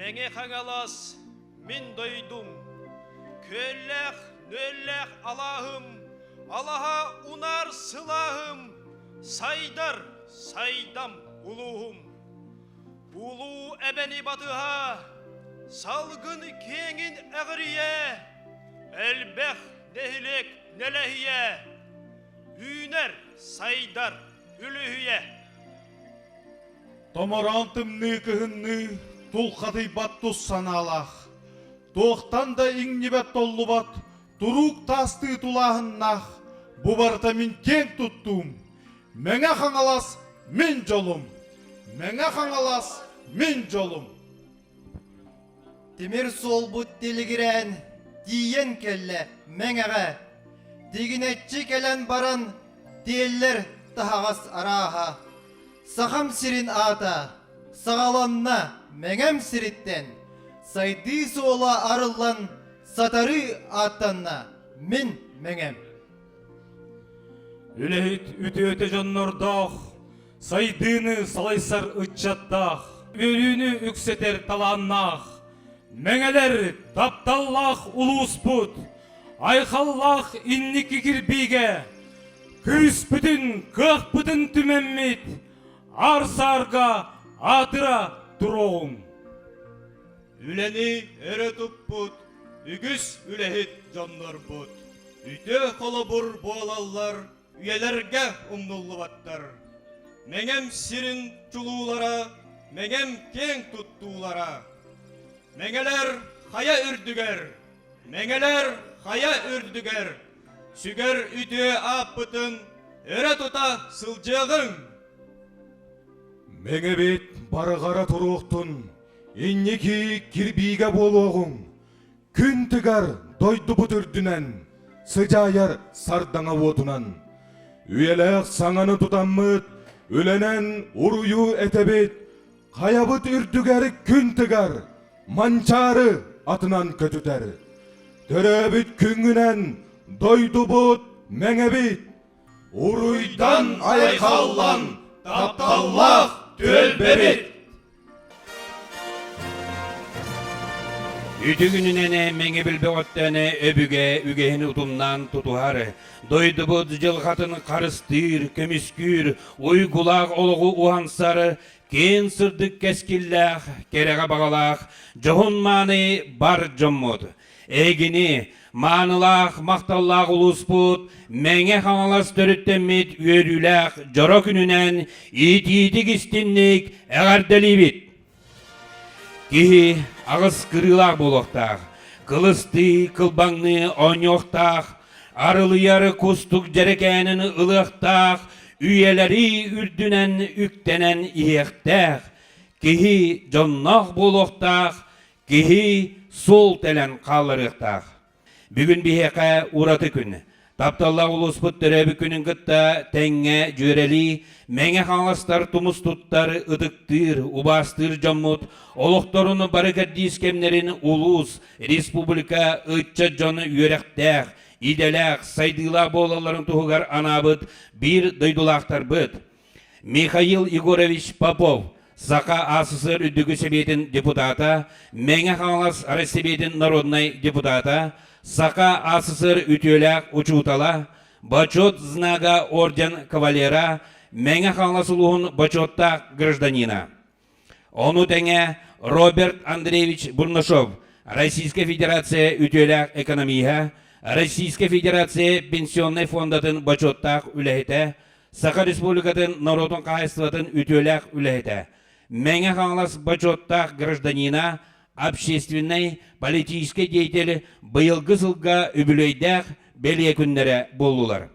Мэҥэ Хаҥалас мин дойдум, күөллээх нүөллээх алааһым, алаһа унаар сылааһым, сайдар сайдам улууһум. Улуу эбэни батыһа, салгын киэҥин эҕирийэ, элбэх нэһилиэк нэлэһийэ, үүнэр сайдар үлүһүйэ. Томороон тымныы кыһынныы тулхатыйбат тус санаалаах, туохтан да иҥнибэт толлубат туруук таастыы тулааһыннаах бу барыта мин киэҥ туттуум, Мэҥэ Хаҥалас мин дьолум, Мэҥэ Хаҥалас мин дьолум. Тимир суолбут тилигирээн тиийэн кэллэ Мэҥэҕэ. Тигинэччи кэлэн баран тиэллэр таһаҕас арааһа. Сахам сирин аата саҕаланна Мэҥэм сириттэн. Сайдыы суола арыллан сатарыы ааттанна мин Мэҥэм. Үлэһит үтүөтэ дьоннордоох, сайдыыны салайсар ыччаттаах, үөрүүнү үксэтэр талааннаах, Мэҥэлэр тапталлаах улууспут, айхаллаах инники кирбиигэ, күүспүтүн, кыахпытын түмэммит, аар-саарга аатыра туруоҕуҥ. Үлэни өрө туппут үгүс үлэһит дьоннорбут үтүө холобур буолаллар үйэлэргэ умнуллубаттар. Мэҥэм сирин чулуулара, мэҥэм киэҥ туттуулара. Мэҥэлэр хайа үрдүгэр, мэҥэлэр хайа үрдүгэр, сүгэр үтүө ааппытын өрө тута сылдьыаҕыҥ. Мэҥэбит барҕара туруохтун, инники кирбиигэ буолуоҕуҥ, Күн тыгар дойдубут үрдүнэн, сыдьаайар сардаҥа уотунан. Үйэлээх саҥаны тутаммыт, үлэнэн уруйу этэбит, хайабыт үрдүгэр күн тыгар, манчаары атынан көтүтэр. Төрөөбүт күҥҥүнэн дойдубут мэҥэбит, Уруйдан айхаллан тапталлаах түөлбэбит! Үтү күнүнэн Мэҥэ Билбэҕөттөн өбүгэ үгэһин утумнаан тутуһар, дойдубут дьылҕатын харыстыыр, көмүскүүр, уйгулаах олоҕу уһансар, киэн сырдык кэскиллээх, кэрэҕэ баҕалаах, дьоһун-мааны бар дьоммут. Эһигини маанылаах, махталлаах улууспут Мэҥэ Хаҥалас төрүттэммит үөрүүлээх дьоро күнүнэн иитиитик истинник эҕэрдэлиибит! Киһи аҕыс кырыылаах буолуохтаах, кылыстыы, кылбаҥныы оонньуохтаах, арылыйар кустук дьэрэкээнин ылыахтаах, үйэлэри үрдүнэн үктэнэн иһиэхтээх, киһи дьонноох буолуохтаах, Киһи суол тэлэн хаалларыахтаах. Бүгүн биһиэхэ ураты күн. Тапталлаах улууспут төрөөбүт күнүн кытта тэҥҥэ дьүөрэлии, Мэҥэ Хаҥаластар тумус туттар, ытыктыыр, убаастыыр дьоммут олохторун бары кэрдиис кэмнэрин улуус, республика ыччат дьоно үөрэхтээх, идэлээх, сайдыылаах буолалларын туһугар анаабыт биир дойдулаахтарбыт. Михаил Егорович Попов, Саха АССР Үрдүкү Сэбиэтин депутата, Мэҥэ Хаҥалас Россэбиэтин народнай депутата, Саха АССР үтүөлээх учуутала, Бочуот знага орден кавалера, Мэҥэ Хаҥалас улууһун бочуоттаах гражданина. Ону тэҥэ Роберт Андреевич Бурнашов, Российскай Федерация үтүөлээх экономиһа, Российскай Федерация пенсионнай фондатын бочуоттаах үлэһитэ, Саха Республикатын норуотун хаһаайыстыбатын үтүөлээх үлэһитэ, Мэҥэ Хаҥалас бочуоттаах гражданина, общественнай, политическай деятель быйылгы сылга үбүлүөйдээх бэлиэ күннэрэ буоллулар.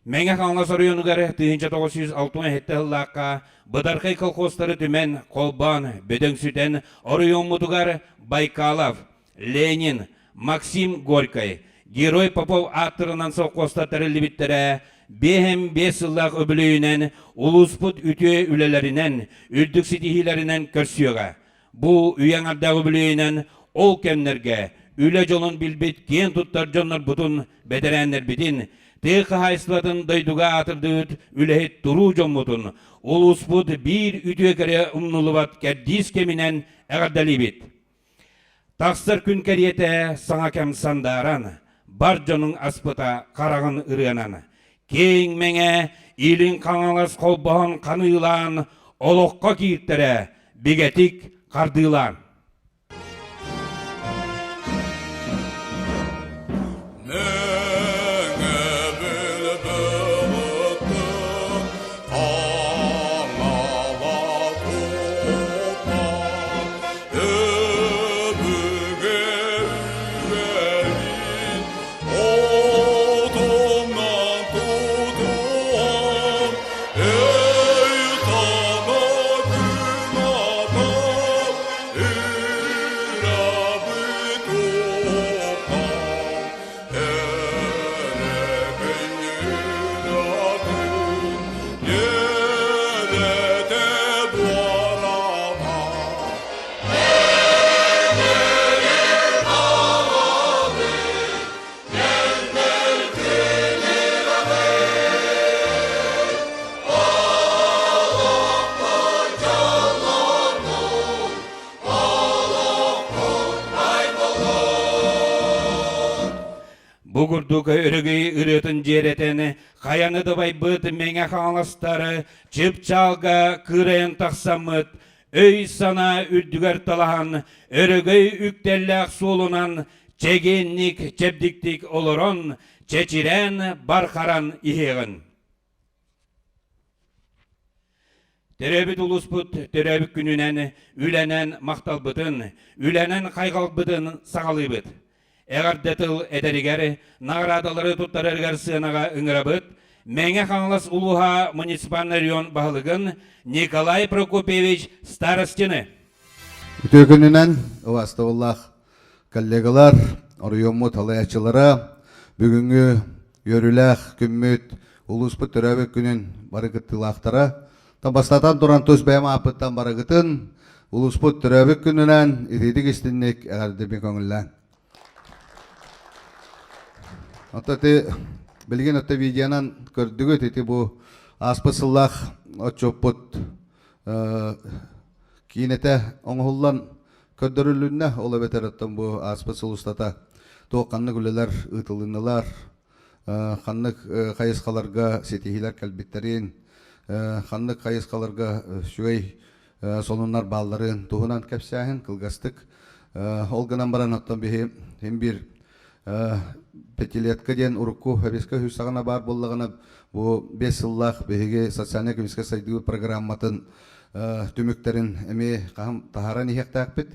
Мэҥэ Хаҥалас оройуонугар 1967 сыллаахха бытархай колхозтары түмэн, холбоон, бөдөҥсүтэн оройуоммутугар Байкалов, Ленин, Максим Горькай, Герой Попов ааттарынан совхозтар тэриллибиттэрэ биэһэм биэс сыллаах үбүлүөйүнэн улууспут үтүө үлэлэринэн, үрдүк ситиһиилэринэн көрсүөҕэ. Бу үйэ аҥардаах үбүлүөйүнэн ол кэмнэргэ үлэ дьолун билбит киэн туттар дьоннорбутун, бэтэрээннэрбитин, Тыа хаһаайыстыбатын дойдуга аатырдыбыт үлэһит туруу дьоммутун улууспут биир үтүө кэрэ умнуллубат кэрдиис кэминэн эҕэрдэлиибит. Тахсар күн кэриэтэ саҥа кэм сандааран, бар дьонуҥ аспыта хараҕын ырыанан, киэҥ мэҥэ Илин Хаҥалас холбоһон ханыылаан, олоххо кииртэрэ бигэтик хардыылаан. Бу курдук өрөгөй ырыатын дьиэрэтэн хайаны дабайбыт Мэҥэ Хаҥаластары чыпчаалга кыырайан тахсаммыт өй-санаа үрдүгэр талаһан өрөгөй үктэллээх суолунан чэгиэнник чэбдиктик олорон чэчирээн бархаран иһиэҕин. Төрөөбүт улууспут төрөөбүт күнүнэн үлэнэн махталбытын, үлэнэн хайҕалбытын саҕалыыбыт. Эҕэрдэ тыл этэригэр, наҕараадалары туттарарыгар сыанаҕа ыҥырабыт Мэҥэ Хаҥалас улууһа муниципальнай район баһылыгын Николай Прокопьевич Старостины. Үтүө күнүнэн убаастабыллаах коллегалар, оройуоммут салайааччылара, бүгүҥҥү үөрүүлээх күммүт, улууспут төрөөбүт күнүн бары кыттыылаахтара. Бастатан туран тус бэйэм ааппыттан барыгытын улууспут төрөөбүт күнүнэн итиитик истинник эҕэрдэбин көҥүллээн. Оттон ити билигин отто видеонан көрдүгүт ити бу ааспыт сыллаах отчуоппут киинэтэ оҥоһуллан көрдөрүлүннэ. Ол эбэтэр оттон бу ааспыт сыл устата туох ханнык үлэлэр ыытылыннылар, ханнык хайысхаларга ситиһиилэр кэлбиттэрин, ханнык хайысхаларга үчүгэй сонуннар баалларын туһунан кэпсээһин кылгастык. Ол гынан баран оттон биһи син биир пятилетка диэн урукку эбискэ үһүс саҕана баар буоллаҕына бу 5 сыллаах биһиги социальнай-экономическай сайдыы программатын түмүктэрин эмиэ хаһан таһааран иһиэхтээхпит.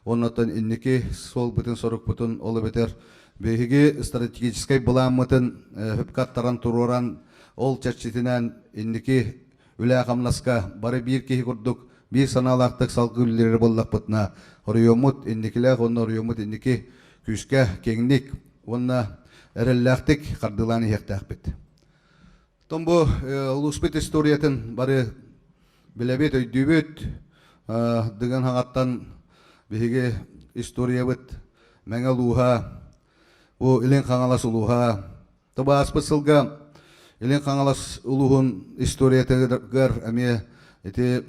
Оннотон инники суолбутун, сорукпутун ол эбэтэр биһиги стратегическай былааммытын хөпкө аттаран туруоран ол чэрчитинэн инники үлэ-хамнаска бары биир киһи курдук биир санаалаахтык салгыы үлэлиир буоллахпытына оройуоммут инникилээх уонна оройуоммут инники күүскэ киэҥник уонна эрэллээхтик хардыылаан иһиэхтээхпит. Оттон бу улууспут историятын бары билэбит, өйдүүбүт. Дыгын хаҥаттан биһиги историябыт Мэҥэ улууһа, бу Илин Хаҥалас улууһа. Тобааспыт сылга Илин Хаҥалас улууһун историятыгар эмиэ ити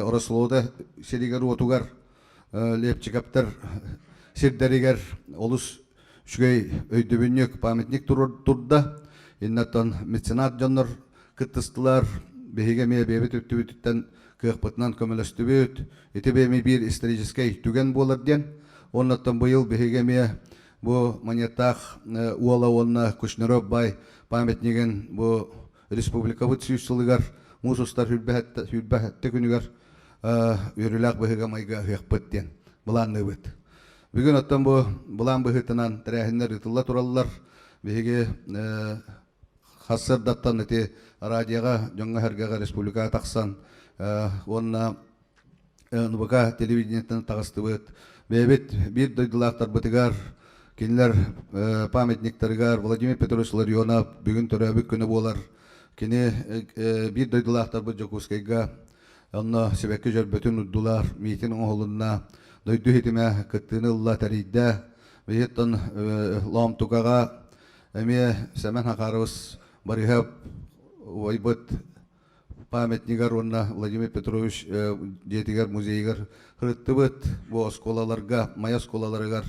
Орослода сиригэр-уотугар Лепчиковтар сирдэригэр олус үчүгэй өйдөбүнньүк памятник турда. Иннаттан меценат дьоннор кыттыстылар. Биһиги эмиэ бэйэбит өттүбүтүттэн кыахпытынан көмөлөстүбүт. Ити бэйэми биир историческай түгэн буолар диэн. Оннуттан быйыл биһиги эмиэ бу Маньяттаах уола уонна Кушнарев бай памятнигын бу республикабыт сүүс сылыгар муус устар сүүрбэһэтте күнүгэр үөрүүлээх быһыыга-майгыга ыһыахпыт диэн былаанныыбыт. Бүгүн оттон бу былаан быһыытынан тэрээһиннэр ыытылла тураллар. Биһиги хас сырдаттан ити радиоҕа, дьоҥҥо-сэргэҕэ республикаҕа тахсан уонна НВК телевидениеттэн таҕыстыбыт. Бэйэбит биир дойдулаахтарбытыгар, кинилэр памятниктарыгар Владимир Петрович Ларионов бүгүн төрөөбүт күнэ буолар. Кини биир дойдулаахтарбыт Дьокуускайга онно сибэкки дьөрбөтүн урдулар, миитин оҥоһулунна, дойду иһитимэ кыттыыны ылла, тэрийдэ. Биһиттэн Лоомтукаҕа эмиэ Сэмэн Хахарович. Барыһап убайбыт памятнигар уонна Владимир Петрович дьиэтигэр музейыгар сырыттыбыт. Бу оскуолаларга, Майа оскуолаларыгар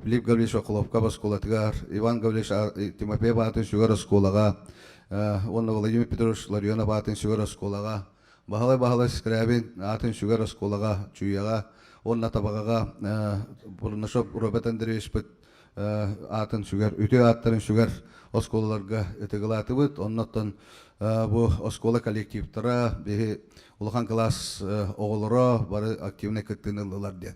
Филипп Гаврильевич Околовков оскуолатыгар, Иван Гаврильевич Тимофеев аатын сүгэр оскуолаҕа уонна Владимир Петрович Ларионов аатын сүгэр оскуолаҕа, Баһылай Баһылай Скрябин аатын сүгэр оскуолаҕа, Чүүйэҕэ уонна Табаҕаҕа Бурнашов Роберт Андреевичпыт аатын сүгэр, үтүө ааттарын сүгэр оскуолаларга ытыгылаатыбыт. Оннуттан бу оскуола коллективтара, биһи улахан кылаас оҕолоро бары активнай кыттыыны ыллылар диэн.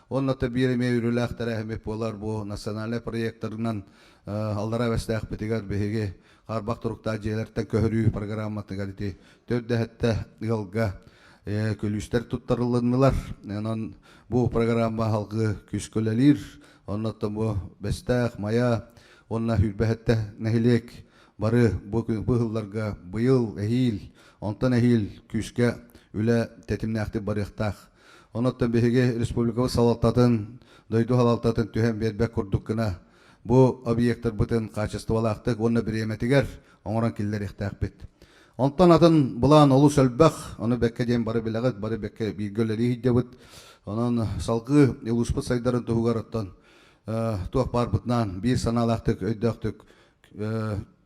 Оннуттан биир эмиэ үрүлээх тэрээһиммит буолар бу национальнай проекттарынан аллараа бэстээхпитигэр биһиги хаарбах туруктаах дьиэлэртэн көһөрүү программатыгар ити төрдөһөттө ыалга күлүүстэр туттарылыннылар. Онон бу программа халгы күүскэ үлэлиир. Оннуттан бу Бэстээх, Майа уонна Сүүрбэһэттэ нэһилиэк бары бу быһылларга быйыл, эһиил, онтон эһиил күүскэ үлэ тэтимнээхтик барыахтаах. Онуттан биһиги республикабыт салалтатын, дойду салалтатын түһэн биэрбэт курдук гына бу объектарбытын хаачыстыбалаахтык уонна бириэмэтигэр оҥорон киллэриэхтээхпит. Онтон атын былаан олус элбэх, ону бэккэ диэн бары билэҕит, бары бэккэ бииргэ үлэлии сылдьабыт. Онон салгыы улууспут сайдарын туһугар оттон туох баарбытынан биир санаалаахтык, өйдөөхтүк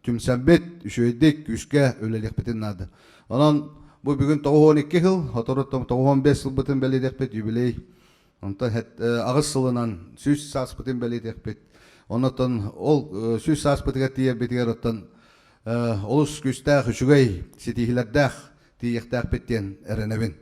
түмсэммит, үчүгэйдик, күүскэ үлэлиэхпитин наада. Онон бу бүгүн 92 сыл, сотору 95 сылбытын бэлиэтиэхпит юбилей. Онтон аҕыс сылынан 100 сааспытын бэлиэтиэхпит. Оннуттан ол 100 сааспытыгар тиийэрбитигэр оттон олус күүстээх, үчүгэй, ситиһиилэрдээх тиийиэхтээхпит диэн эрэнэбин.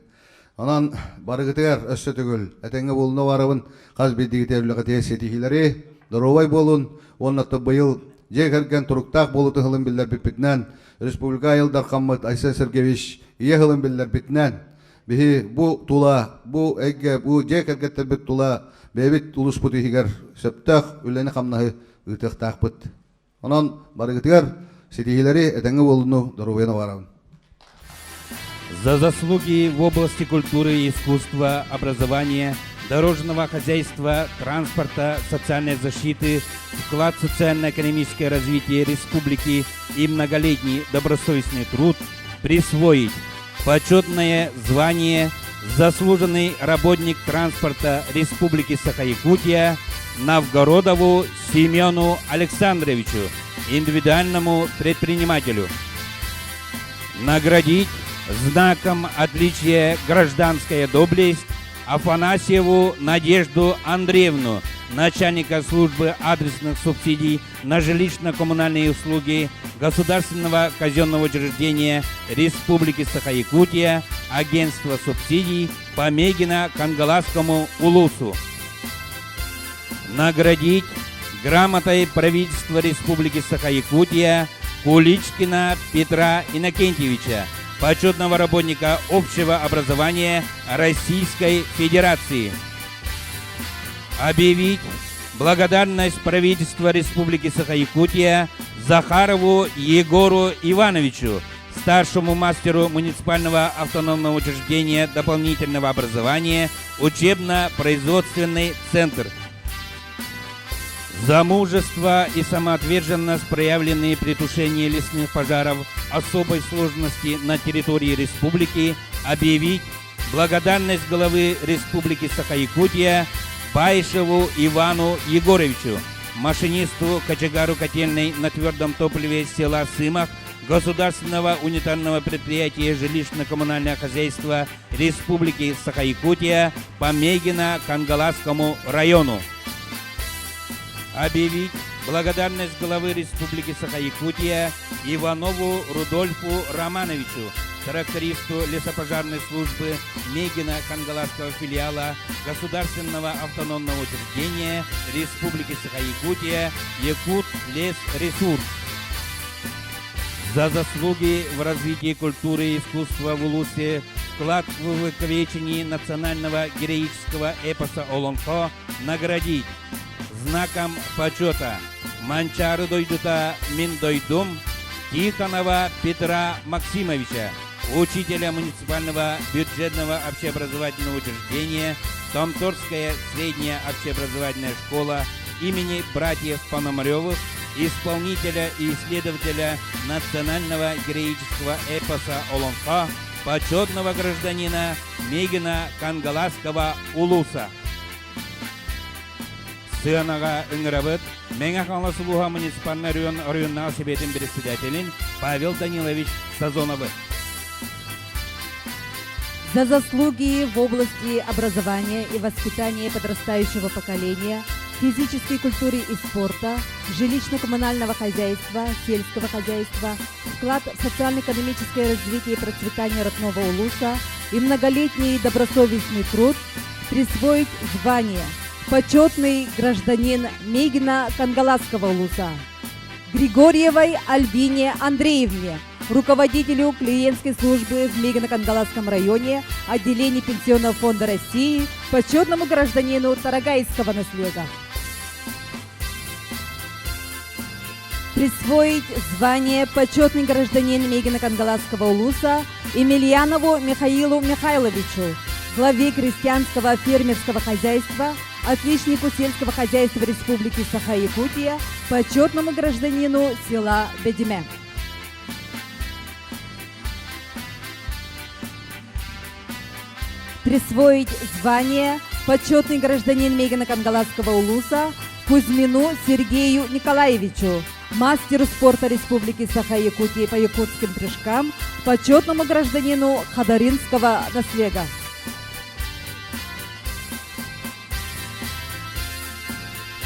Онон барыгытыгар өссө төгүл этэҥҥэ буолуна барабын, хас биирдиигитигэр үлэҕитигэр ситиһиилэри, доруобай буолун уонна быйыл дьиэ кэргэн туруктаах буолуутун сылын биллэрбиппитинэн, республика Айыл Дархаммыт Айсен Сергеевич ийэ сылын биллэрбитинэн, биһи бу тула, бу эйгэ, бу дьиэ кэргэттэрбит тула бэйэбит улууспут иһигэр сөптөөх үлэни-хамнаһы ыытыахтаахпыт. Онон барыгытыгар ситиһиилэри, этэҥҥэ буолууну, доруобуйаны баҕарабын. За заслуги в области культуры и искусства, образования, дорожного хозяйства, транспорта, социальной защиты, вклад в социально-экономическое развитие республики и многолетний добросовестный труд присвоить почетное звание «Заслуженный работник транспорта Республики Саха-Якутия» Новгородову Семену Александровичу, индивидуальному предпринимателю. Наградить знаком отличия «Гражданская доблесть» Афанасьеву Надежду Андреевну, начальника службы адресных субсидий на жилищно-коммунальные услуги Государственного казенного учреждения Республики Саха-Якутия, Агентство субсидий по Мегино-Кангаласскому улусу. Наградить грамотой правительства Республики Саха-Якутия Куличкина Петра Иннокентьевича, почетного работника общего образования Российской Федерации. Объявить благодарность правительства Республики Саха-Якутия Захарову Егору Ивановичу, старшему мастеру муниципального автономного учреждения дополнительного образования учебно-производственный центр. За мужество и самоотверженность, проявленные при тушении лесных пожаров особой сложности на территории республики, объявить благодарность главы Республики Саха-Якутия Баишеву Ивану Егоровичу, машинисту кочегару котельной на твердом топливе села Сымах Государственного унитарного предприятия жилищно-коммунальное хозяйство Республики Саха-Якутия по Мегино-Кангаласскому району. Объявить благодарность главы Республики Саха-Якутия Иванову Рудольфу Романовичу, трактористу лесопожарной службы Мегино-Кангаласского филиала Государственного автономного учреждения Республики Саха-Якутия Якут-Лесресурс. За заслуги в развитии культуры и искусства в Улусе, вклад в увековечении национального героического эпоса Олонхо наградить знаком почета Манчары дойдута мин дойдум Тихонова Петра Максимовича, учителя муниципального бюджетного общеобразовательного учреждения Томторская средняя общеобразовательная школа имени братьев Пономаревых исполнителя и исследователя национального героического эпоса Олонхо, почетного гражданина Мегина Кангаласского улуса. Сыанаҕа ыҥырабыт Мэҥэ Хаҥалас улууһа муниципальнай оройуон оройуоннааҕы сэбиэтин председателин Павел Данилович Сазоновы. За заслуги в области образования и воспитания подрастающего поколения, физической культуры и спорта, жилищно-коммунального хозяйства, сельского хозяйства, вклад в социально-экономическое развитие и процветание родного улуса и многолетний добросовестный труд присвоить звание «Почетный гражданин Мегина Кангаласского улуса» Григорьевой Альбине Андреевне, руководителю клиентской службы в Мегино-Кангаласском районе отделения Пенсионного фонда России, почетному гражданину Тарагайского наслега. Присвоить звание «Почетный гражданин Мегино-Кангаласского улуса» Емельянову Михаилу Михайловичу, главе крестьянского фермерского хозяйства, отличнику сельского хозяйства Республики Саха-Якутия, почетному гражданину села Бедиме. Присвоить звание «Почетный гражданин Мегино-Кангаласского улуса» Кузьмину Сергею Николаевичу, мастеру спорта Республики Саха-Якутия по якутским прыжкам, почетному гражданину Хадаринского наслега.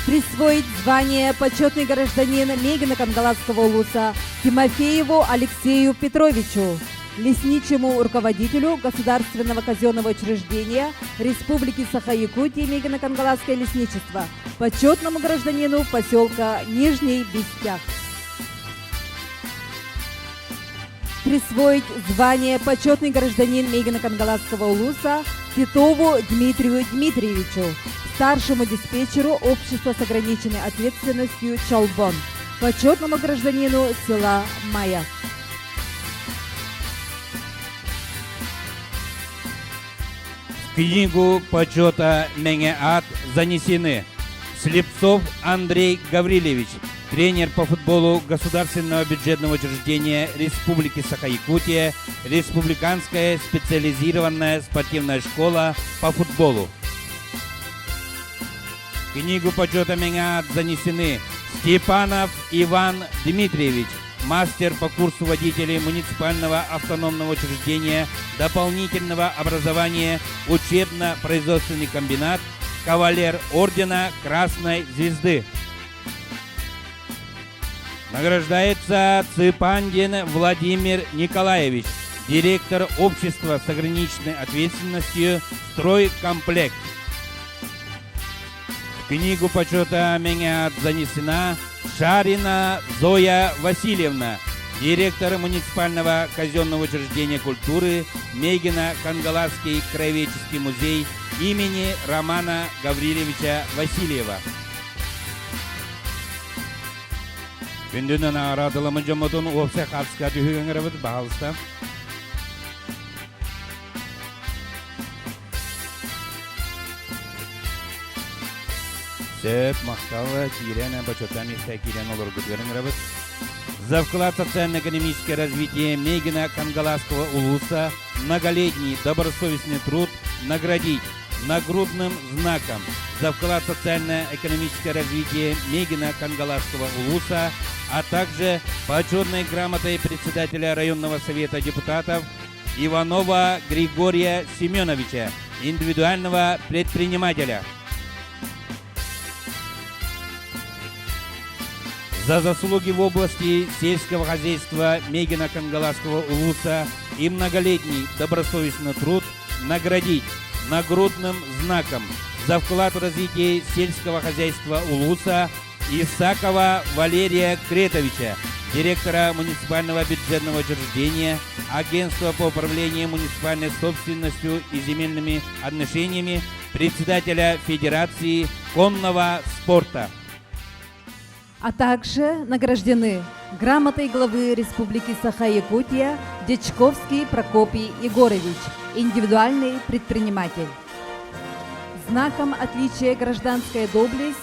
Присвоить звание «Почетный гражданин Мегино-Кангаласского улуса» Тимофееву Алексею Петровичу, лесничему руководителю Государственного казенного учреждения Республики Саха-Якутия Мегино-Кангаласское лесничество, почетному гражданину поселка Нижний Бестях. Присвоить звание «Почетный гражданин Мегино-Кангаласского улуса» Титову Дмитрию Дмитриевичу, старшему диспетчеру общества с ограниченной ответственностью «Чолбон», почетному гражданину села Майя. В книгу почета Мэҥэ аат занесены Слепцов Андрей Гаврилевич, тренер по футболу Государственного бюджетного учреждения Республики Саха-Якутия, Республиканская специализированная спортивная школа по футболу. В книгу почета Мэҥэ аат занесены Степанов Иван Дмитриевич, мастер по курсу водителей муниципального автономного учреждения дополнительного образования учебно-производственный комбинат, кавалер ордена Красной Звезды. Награждается Цыпандин Владимир Николаевич, директор общества с ограниченной ответственностью «Стройкомплект». В книгу почета Мэҥэ аат занесена Шарина Зоя Васильевна, директор муниципального казенного учреждения культуры Мегино-Кангаласский краеведческий музей имени Романа Гаврилевича Васильева. Күндүнэн наҕараадалама дьоммотун уопсай хаартыска түһүгэн ыҥырабыт, баһаалыста. Сөп, махтал, киирэн, бочуоттаах миэстэ киирэн олоргутугар ыҥырабыт. За вклад в социально-экономическое развитие Мегина Кангаласского улуса многолетний добросовестный труд наградить нагрудным знаком за вклад в социально-экономическое развитие Мегина Кангаласского улуса, а также почетной грамотой председателя районного совета депутатов Иванова Григория Семеновича, индивидуального предпринимателя. За заслуги в области сельского хозяйства Мегино-Кангаласского улуса и многолетний добросовестный труд наградить нагрудным знаком за вклад в развитие сельского хозяйства улуса Исакова Валерия Кретовича, директора муниципального бюджетного учреждения Агентства по управлению муниципальной собственностью и земельными отношениями, председателя Федерации конного спорта. А также награждены грамотой главы Республики Саха-Якутия Дячковский Прокопий Егорович, индивидуальный предприниматель. Знаком отличия «Гражданская доблесть»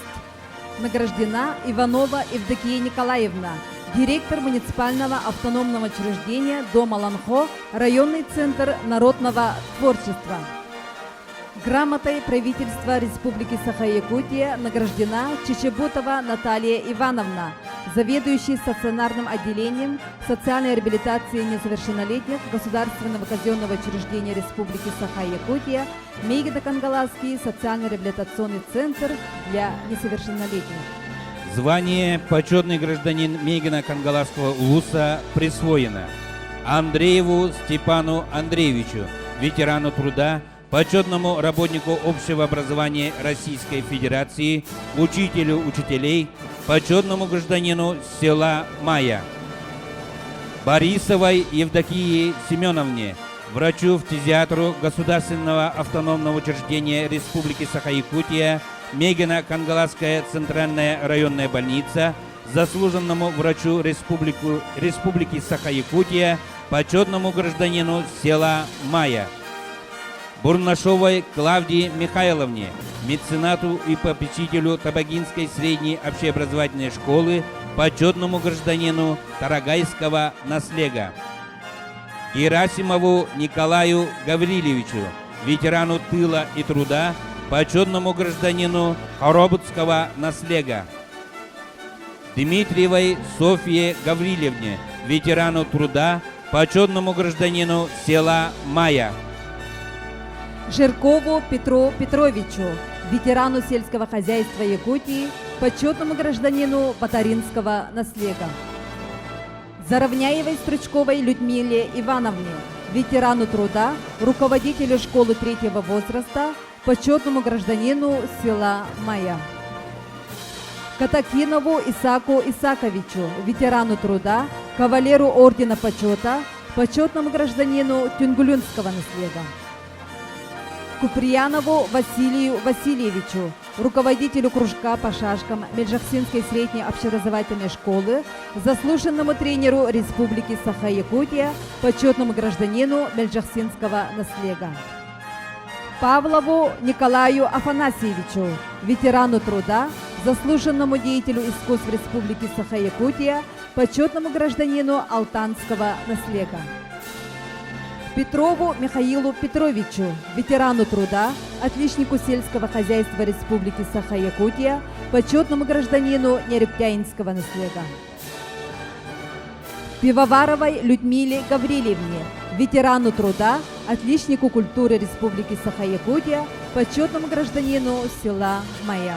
награждена Иванова Евдокия Николаевна, директор муниципального автономного учреждения Дома Ланхо, районный центр народного творчества. Грамотой правительства Республики Саха-Якутия награждена Чечебутова Наталья Ивановна, заведующий стационарным отделением социальной реабилитации несовершеннолетних Государственного казенного учреждения Республики Саха-Якутия Мегида-Кангаласский социально-реабилитационный центр для несовершеннолетних. Звание «Почетный гражданин Мегино-Кангаласского улуса» присвоено Андрееву Степану Андреевичу, ветерану труда, почетному работнику общего образования Российской Федерации, учителю учителей, почетному гражданину села Мая. Борисовой Евдокии Семеновне, врачу-фтизиатру Государственного автономного учреждения Республики Саха-Якутия, Мегино-Кангаласская центральная районная больница, заслуженному врачу Республику, Республики Саха-Якутия, почетному гражданину села Мая. Бурнашовой Клавдии Михайловне, меценату и попечителю Табагинской средней общеобразовательной школы, почетному гражданину Тарагайского наслега. Герасимову Николаю Гаврилевичу, ветерану тыла и труда, почетному гражданину Хоробутского наслега. Дмитриевой Софье Гаврилевне, ветерану труда, почетному гражданину села Мая. Жиркову Петру Петровичу, ветерану сельского хозяйства Якутии, почетному гражданину Батаринского наслега. Заровняевой Стручковой Людмиле Ивановне, ветерану труда, руководителю школы третьего возраста, почетному гражданину села Мая. Катакинову Исаку Исаковичу, ветерану труда, кавалеру Ордена Почета, почетному гражданину Тюнгулюнского наслега. Куприянову Василию Васильевичу, руководителю кружка по шашкам Мельжахсинской средней общеобразовательной школы, заслуженному тренеру Республики Саха-Якутия, почетному гражданину Мельжахсинского наслега. Павлову Николаю Афанасьевичу, ветерану труда, заслуженному деятелю искусств Республики Саха-Якутия, почетному гражданину Алтанского наслега. Петрову Михаилу Петровичу, ветерану труда, отличнику сельского хозяйства Республики Саха-Якутия, почетному гражданину Нерюктяинского наслега. Пивоваровой Людмиле Гаврилевне, ветерану труда, отличнику культуры Республики Саха-Якутия, почетному гражданину села Мая.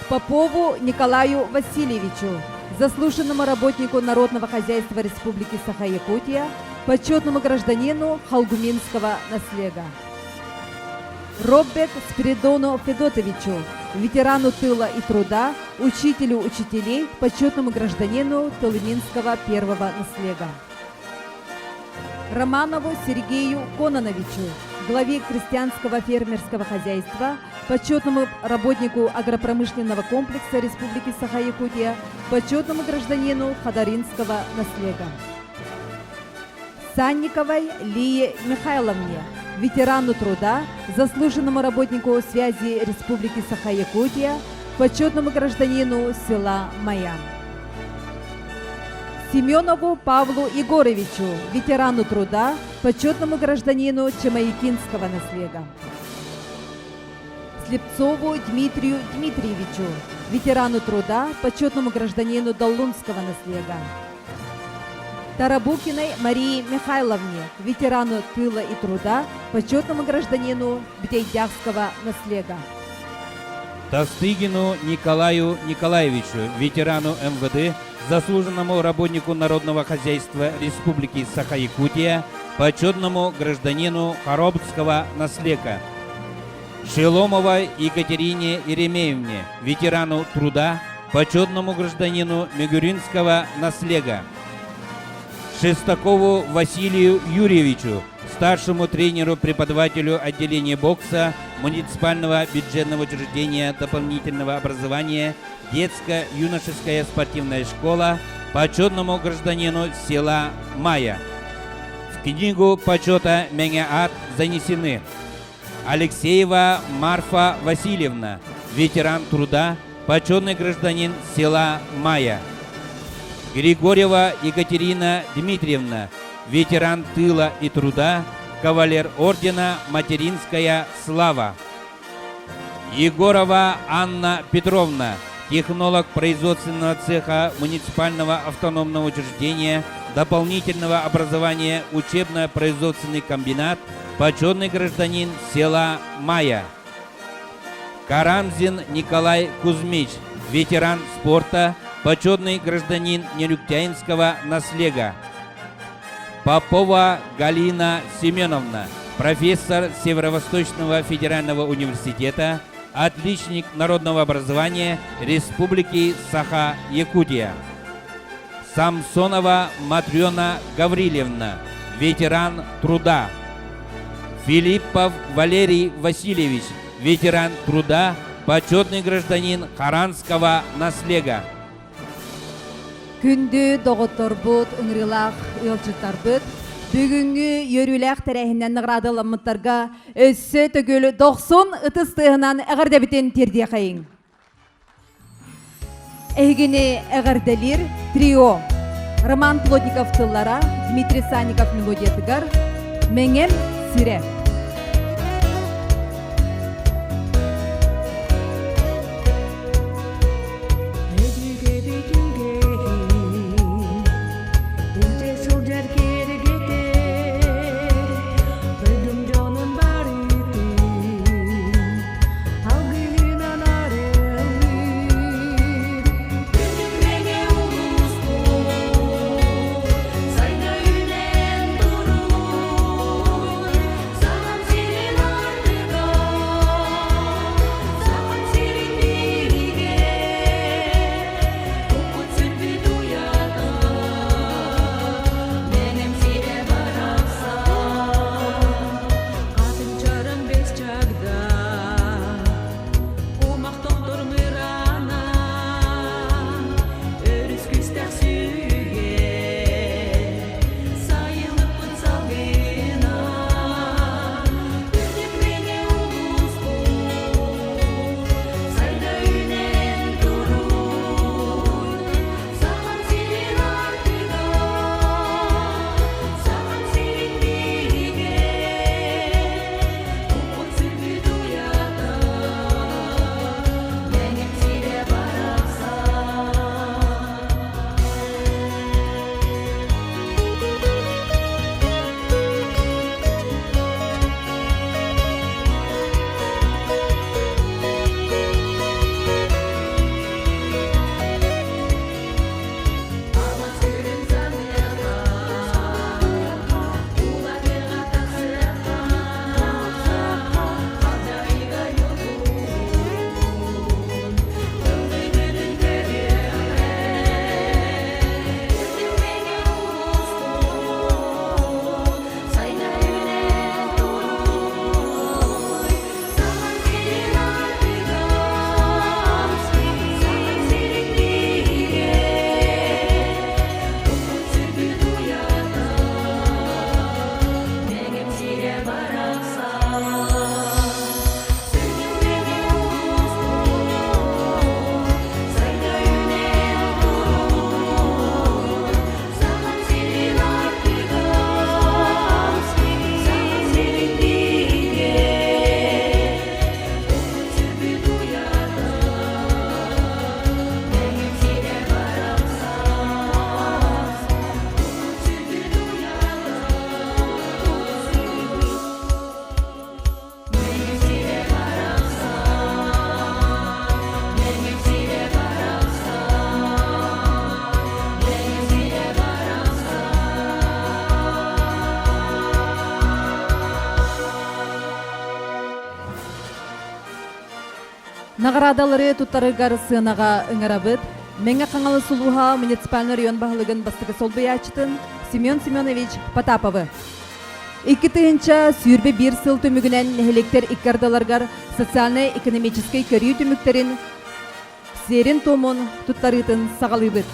Попову Николаю Васильевичу, заслуженному работнику народного хозяйства Республики Саха-Якутия, почетному гражданину Халгуминского наслега. Роббек Спиридону Федотовичу, ветерану тыла и труда, учителю учителей, почетному гражданину Тылыминского первого наслега. Романову Сергею Кононовичу, главе крестьянского фермерского хозяйства, почетному работнику агропромышленного комплекса Республики Саха-Якутия, почетному гражданину Хадаринского наслега. Санниковой Лие Михайловне, ветерану труда, заслуженному работнику связи Республики Саха-Якутия, почетному гражданину села Маян. Семенову Павлу Егоровичу, ветерану труда, почетному гражданину Чемаякинского наслега. Слепцову Дмитрию Дмитриевичу, ветерану труда, почетному гражданину Долунского наслега. Тарабукиной Марии Михайловне, ветерану тыла и труда, почетному гражданину Бдейдяхского наслега. Тастыгину Николаю Николаевичу, ветерану МВД, заслуженному работнику народного хозяйства Республики Саха-Якутия, почетному гражданину Коробского наслека. Шеломовой Екатерине Еремеевне, ветерану труда, почетному гражданину Мегюринского наслега. Шестакову Василию Юрьевичу, старшему тренеру-преподавателю отделения бокса муниципального бюджетного учреждения дополнительного образования детско-юношеская спортивная школа почетному гражданину села Мая. В книгу почета Мэҥэ занесены Алексеева Марфа Васильевна, ветеран труда, почетный гражданин села Мая. Григорьева Екатерина Дмитриевна, ветеран тыла и труда, кавалер ордена «Материнская слава». Егорова Анна Петровна, технолог производственного цеха муниципального автономного учреждения дополнительного образования учебно-производственный комбинат, почетный гражданин села Мая. Карамзин Николай Кузьмич, ветеран спорта, почетный гражданин Нерюктяинского наслега. Попова Галина Семеновна, профессор Северо-Восточного федерального университета, отличник народного образования Республики Саха-Якутия. Самсонова Матрена Гаврилевна, ветеран труда. Филиппов Валерий Васильевич, ветеран труда, почетный гражданин Харанского наслега. Күндү доҕотторбут, ыҥырыылаах ыалдьыттарбыт, бүгүҥҥү үөрүүлээх тэрээһиннэн наҕараадаламмыттарга өссө төгүл дохсун ытыс тыаһынан эҕэрдэбитин тиэрдиэхэйиҥ. Эһигини эҕэрдэлиир трио Роман Плотников тыллара, Дмитрий Санников мелодиятыгар «Мэҥэм сирэ». Сылдьар киэргэтэр, дойдум дьонун барытын алгыһынан арыаллыыр. Күндүк улууспут, сайда үүнэн турур, Сахам сирин ардыга, Сахам сирин биһигэ, Укпут сүрбүт уйата, Мэҥэм сирэ барахсан. Хатыҥ чарын бэс чагда, Кумах тохтор мыраана, Өрүс күстэх сүүгэ, Сайылыкпыт салгына, Үрдүк мэҥэ улууспут, Сайда үүнэн туруй, Сахам сирин ардыга, Сахам сирин биһигэ, Укпут сүрбүт уйата, Мэҥэм сирэ барахсан. Алас күрүн саныаха, Уларыга тахсыаха, Алдьарыйга ньургун, Тымныйбытын көрүөҕэ. Үрдүк мэҥэ улууспут, Сайда үүнэн туруй, Сахам сирин ардыга, Сахам сирин биһигэ, Укпут сүрбүт уйата, Мэҥэм сирэ барахсан. Үрдүк мэҥэ улууспут, Сайда үүнэн туруй, Сахам сирин ардыга, Сахам сирин биһигэ, Укпут сүрбүт уйата, Мэҥэм сирэ барахсан. Укпут сүрбүт уйата, Мэҥэм сирэ барахсан. Мэҥэм сирэ барахсан. Мэҥэм сирэ барахсан. Наҕараадалары туттарыгар сыанаҕа ыҥырабыт. Мэҥэ Хаҥалас улууһа муниципальнай район баһылыгын бастакы солбуйааччытын Семен Семенович Потаповы. 2021 сыл түмүгүнэн нэһилиэктэр икки ардыларыгар социальнай-экономическай көрүү түмүктэрин сиэрин-туомун туттарыытын саҕалыыбыт.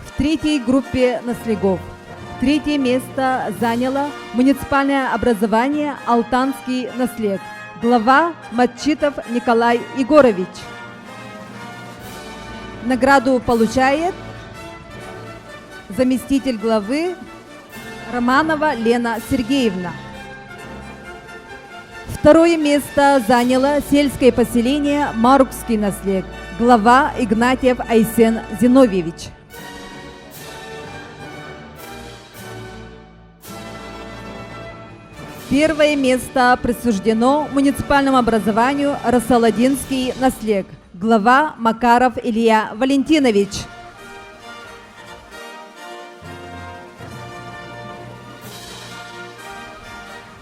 В третьей группе наслегов. Третье место заняло муниципальное образование «Алтанский наслег». Глава Матчитов Николай Егорович. Награду получает заместитель главы Романова Лена Сергеевна. Второе место заняло сельское поселение Марукский наслег, глава Игнатьев Айсен Зиновьевич. Первое место присуждено муниципальному образованию Рассаладинский наслег, глава Макаров Илья Валентинович.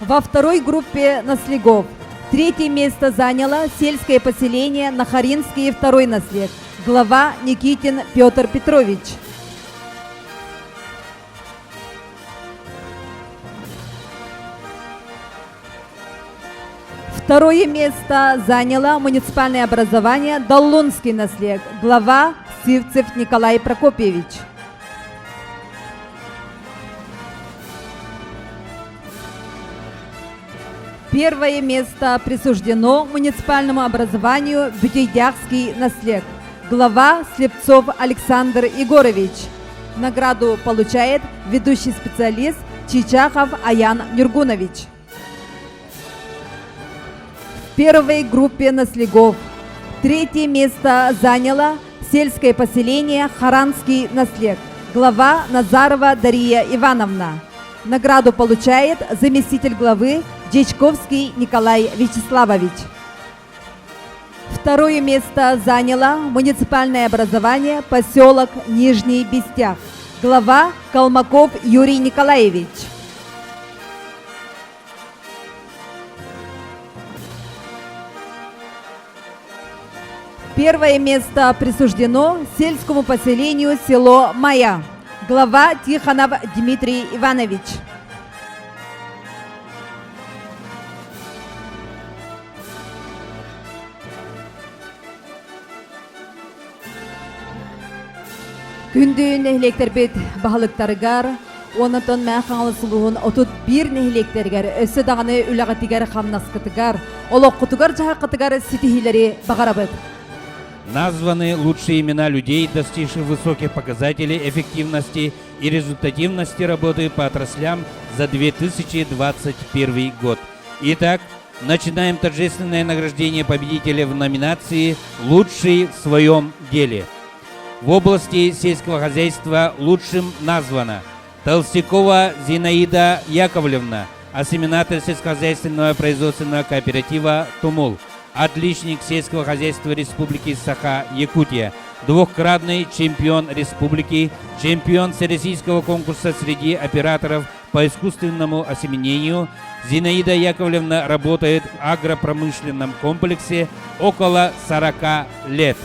Во второй группе наслегов третье место заняло сельское поселение Нахаринский второй наслег, глава Никитин Петр Петрович. Второе место заняло муниципальное образование Долунский наслег, глава Сивцев Николай Прокопьевич. Первое место присуждено муниципальному образованию Бютейдяхский наслег. Глава Слепцов Александр Егорович. Награду получает ведущий специалист Чичахов Аян Нюргунович. В первой группе наслегов третье место заняло сельское поселение Харанский наслег. Глава Назарова Дарья Ивановна. Награду получает заместитель главы Дьячковский Николай Вячеславович. Второе место заняло муниципальное образование поселок Нижний Бестях. Глава Калмаков Юрий Николаевич. Первое место присуждено сельскому поселению село Мая. Глава Тихонов Дмитрий Иванович. Күндү нэһилиэктэрбит баһылыктарыгар, онтон Мэҥэ Хаҥалас улууһун 31 нэһилиэктэригэр өссө даҕаны үлэҕитигэр хамнаскытыгар, олоххутугар-дьаһаххытыгар ситиһиилэри баҕарабыт. Названы лучшие имена людей, достигших высоких показателей эффективности и результативности работы по отраслям за 2021 год. Итак, начинаем торжественное награждение победителя в номинации «Лучший в своем деле». В области сельского хозяйства лучшим названа Толстякова Зинаида Яковлевна, осеменатор сельскохозяйственного производственного кооператива «Тумул», отличник сельского хозяйства Республики Саха-Якутия, двукратный чемпион республики, чемпион всероссийского конкурса среди операторов по искусственному осеменению. Зинаида Яковлевна работает в агропромышленном комплексе около 40 лет.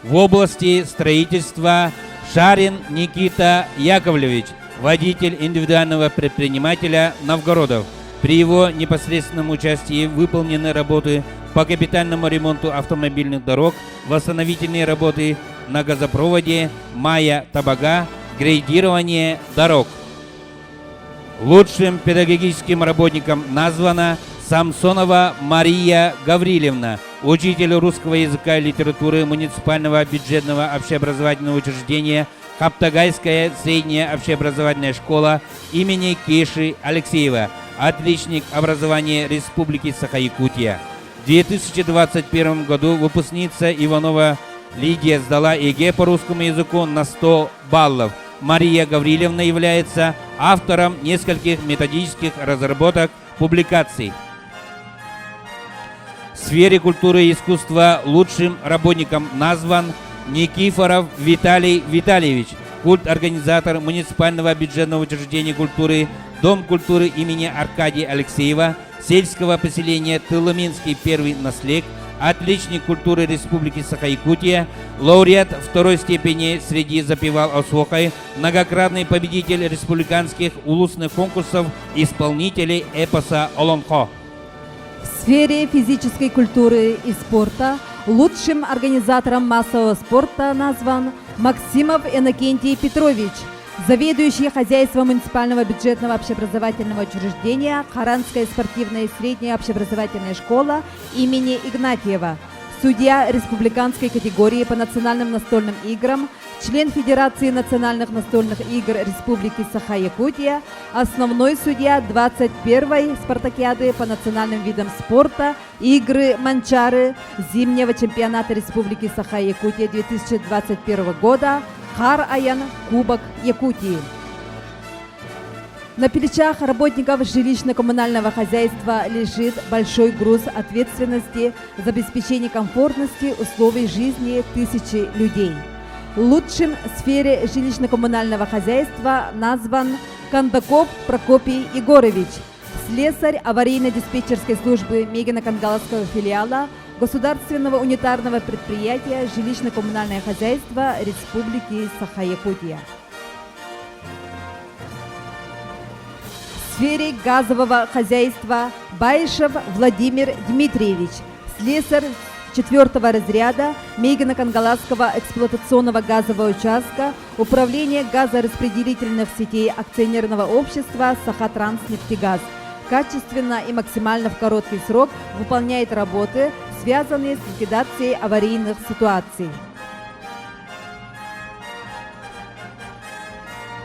В области строительства Шарин Никита Яковлевич, водитель индивидуального предпринимателя Новгородов. При его непосредственном участии выполнены работы по капитальному ремонту автомобильных дорог, восстановительные работы на газопроводе Майя-Табага, грейдирование дорог. Лучшим педагогическим работником названа Самсонова Мария Гаврилевна, учитель русского языка и литературы муниципального бюджетного общеобразовательного учреждения Хаптагайская средняя общеобразовательная школа имени Кеши Алексеева, отличник образования Республики Саха-Якутия. В 2021 году выпускница Иванова Лидия сдала ЕГЭ по русскому языку на 100 баллов. Мария Гаврилевна является автором нескольких методических разработок, публикаций. В сфере культуры и искусства лучшим работником назван Никифоров Виталий Витальевич, культ-организатор муниципального бюджетного учреждения культуры Дом культуры имени Аркадия Алексеева, сельского поселения Тылыминский первый наслег, отличник культуры Республики Саха-Якутия, лауреат второй степени среди запевал Осохой, многократный победитель республиканских улусных конкурсов исполнителей эпоса Олонхо. В сфере физической культуры и спорта лучшим организатором массового спорта назван Максимов Иннокентий Петрович, заведующий хозяйством муниципального бюджетного общеобразовательного учреждения Харанская спортивная средняя общеобразовательная школа имени Игнатьева. судья республиканской категории по национальным настольным играм, член Федерации национальных настольных игр Республики Саха-Якутия, основной судья 21-й спартакиады по национальным видам спорта Игры Манчары зимнего чемпионата Республики Саха-Якутия 2021 года Хар Аян Кубок Якутии. На плечах работников жилищно-коммунального хозяйства лежит большой груз ответственности за обеспечение комфортности условий жизни тысячи людей. Лучшим в сфере жилищно-коммунального хозяйства назван Кондаков Прокопий Егорович, слесарь аварийно-диспетчерской службы Мегино-Кангаласского филиала Государственного унитарного предприятия «Жилищно-коммунальное хозяйство Республики Саха-Якутия. В сфере газового хозяйства Баишев Владимир Дмитриевич, слесарь четвертого разряда Мегино-Кангаласского эксплуатационного газового участка Управления газораспределительных сетей акционерного общества «Сахатранснефтегаз». Качественно и максимально в короткий срок выполняет работы, связанные с ликвидацией аварийных ситуаций.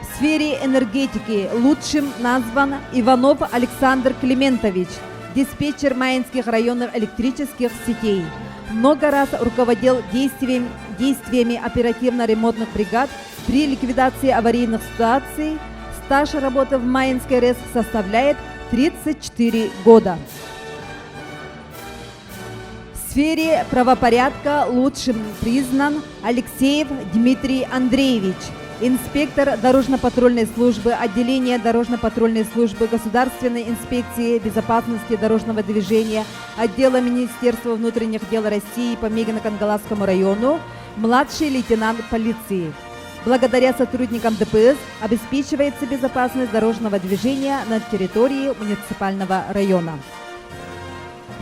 В сфере энергетики лучшим назван Иванов Александр Климентович, диспетчер Майнских районных электрических сетей. Много раз руководил действиями, действиями оперативно-ремонтных бригад при ликвидации аварийных ситуаций. Стаж работы в Майнской РЭС составляет 34 года. В сфере правопорядка лучшим признан Алексеев Дмитрий Андреевич, инспектор дорожно-патрульной службы отделения дорожно-патрульной службы Государственной инспекции безопасности дорожного движения отдела Министерства внутренних дел России по Мегино-Кангаласскому району, младший лейтенант полиции. Благодаря сотрудникам ДПС обеспечивается безопасность дорожного движения на территории муниципального района.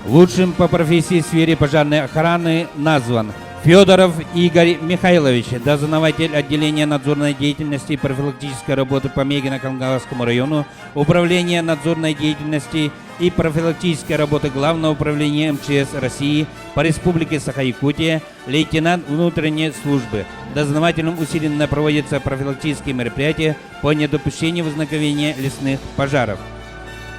Лучшим по профессии в сфере пожарной охраны назван Федоров Игорь Михайлович, дознаватель отделения надзорной деятельности и профилактической работы по Мегино-Кангаласскому району, Управления надзорной деятельности и профилактической работы Главного управления МЧС России по Республике Саха-Якутия, лейтенант внутренней службы. Дознавателем усиленно проводятся профилактические мероприятия по недопущению возникновения лесных пожаров.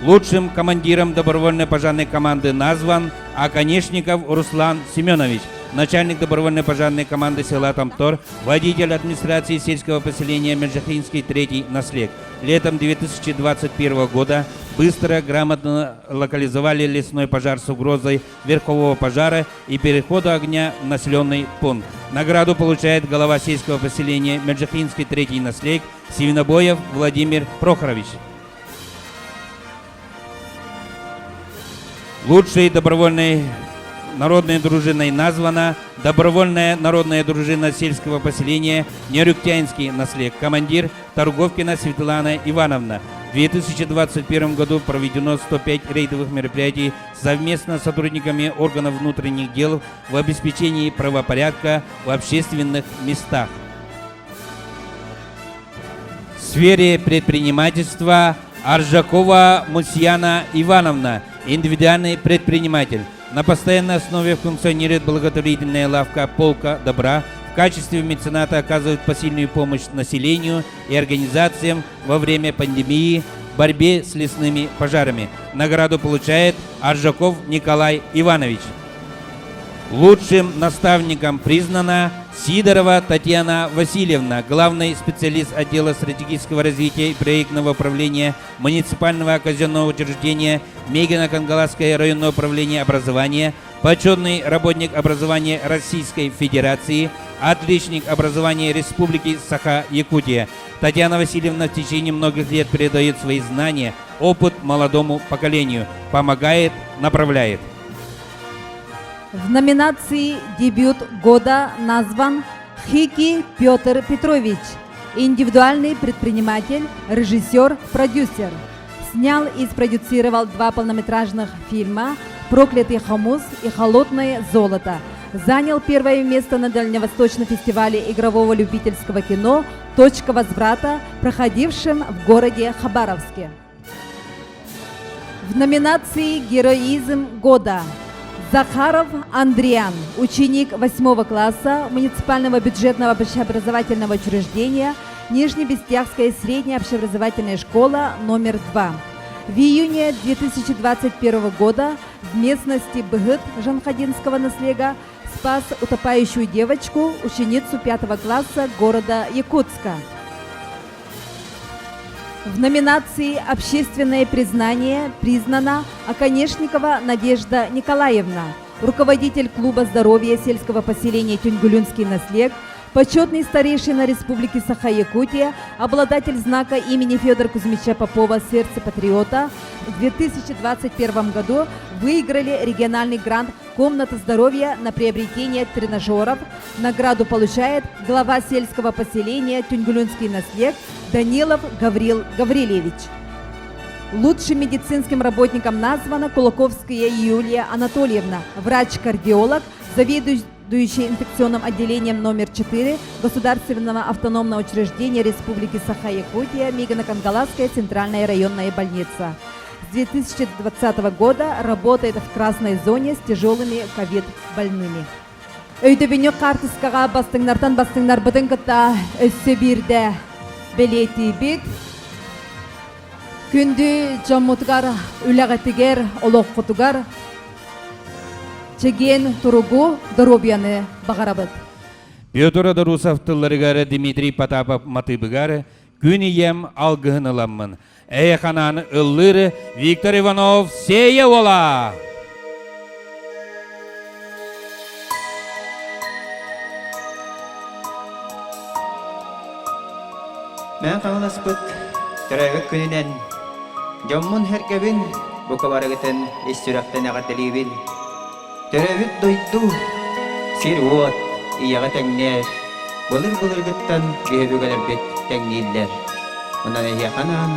Лучшим командиром добровольной пожарной команды назван Оконешников Руслан Семенович, начальник добровольной пожарной команды села Тамтор, водитель администрации сельского поселения Межахинский, третий наслег. Летом 2021 года быстро, грамотно локализовали лесной пожар с угрозой верхового пожара и перехода огня в населенный пункт. Награду получает глава сельского поселения Меджахинский третий наследник Сивинобоев Владимир Прохорович. Лучшей добровольной народной дружиной названа Добровольная народная дружина сельского поселения Нерюктянский наслед, командир Торговкина Светлана Ивановна. В 2021 году проведено 105 рейдовых мероприятий совместно с сотрудниками органов внутренних дел в обеспечении правопорядка в общественных местах. В сфере предпринимательства Аржакова Мусьяна Ивановна, индивидуальный предприниматель. На постоянной основе функционирует благотворительная лавка «Полка добра». В качестве мецената оказывает посильную помощь населению и организациям во время пандемии в борьбе с лесными пожарами. Награду получает Аржаков Николай Иванович. Лучшим наставником признана Сидорова Татьяна Васильевна, главный специалист отдела стратегического развития и проектного управления муниципального казенного учреждения Мегино-Кангаласское районное управление образования, почетный работник образования Российской Федерации, отличник образования Республики Саха-Якутия. Татьяна Васильевна в течение многих лет передает свои знания, опыт молодому поколению, помогает, направляет. В номинации «Дебют года» назван Хики Петр Петрович, индивидуальный предприниматель, режиссер, продюсер. Снял и спродюсировал два полнометражных фильма «Проклятый хомус» и «Холодное золото». Занял первое место на Дальневосточном фестивале игрового любительского кино «Точка возврата», проходившем в городе Хабаровске. В номинации «Героизм года» Захаров Андриан, ученик 8 класса муниципального бюджетного общеобразовательного учреждения Нижнебестяхская средняя общеобразовательная школа номер 2. В июне 2021 года в местности Быгыт Жанхадинского наслега спас утопающую девочку, ученицу 5 класса города Якутска. В номинации «Общественное признание» признана Оконешникова Надежда Николаевна, руководитель клуба здоровья сельского поселения Тюнгулюнский наслег, почетный старейшина Республики Саха-Якутия, обладатель знака имени Федора Кузьмича Попова «Сердце патриота», в 2021 году выиграли региональный грант «Комната здоровья» на приобретение тренажеров. Награду получает глава сельского поселения Тюнгулюнский наслег Данилов Гаврил Гаврильевич. Лучшим медицинским работником названа Кулаковская Юлия Анатольевна, врач-кардиолог, заведующая инфекционным отделением номер 4 Государственного автономного учреждения Республики Саха-Якутия Мегино-Кангаласская центральная районная больница. С 2020 года работает в красной зоне с тяжелыми ковид-больными. Өйдөбүнньүк хаартыскаҕа бастыҥнартан бастыҥнарбытын кытта өссө биирдэ бэлиэтиибит. Күндү дьоммутугар, үлэҕитигэр, олоххутугар чэгиэн туругу, доруобуйаны баҕарабыт. Петр Адарусов тылларыгар Дмитрий Потапов матыыбыгар Күн ийэм алгыһын ыламмын Эйэханаан ыллыыр Виктор Иванов Сиэйэ уола! Мэн Хаҥаласпыт төрөөбүт күнүнэн дьоммун сэргэбин бука барыгытын ис сүрэхтэн эҕэрдэлиибин. Төрөөбүт дойду, сир-уот ийэҕэ тэҥнээр, былыр-былыргыттан өбүгэлэрбит тэҥнииллэр. Онон эһиэхэ анаан